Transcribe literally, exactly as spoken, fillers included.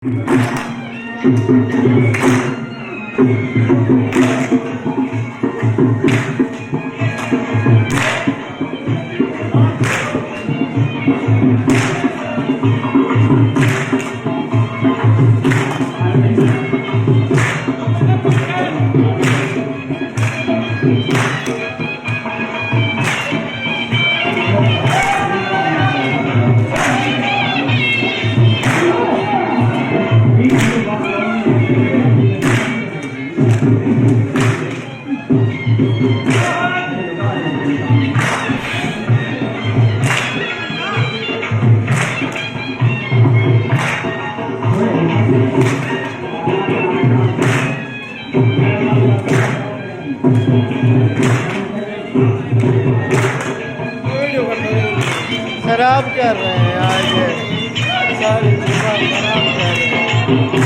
خراب کر رہے ہیں آج یہ۔ ساری چیزاں خراب کر رہے ہیں۔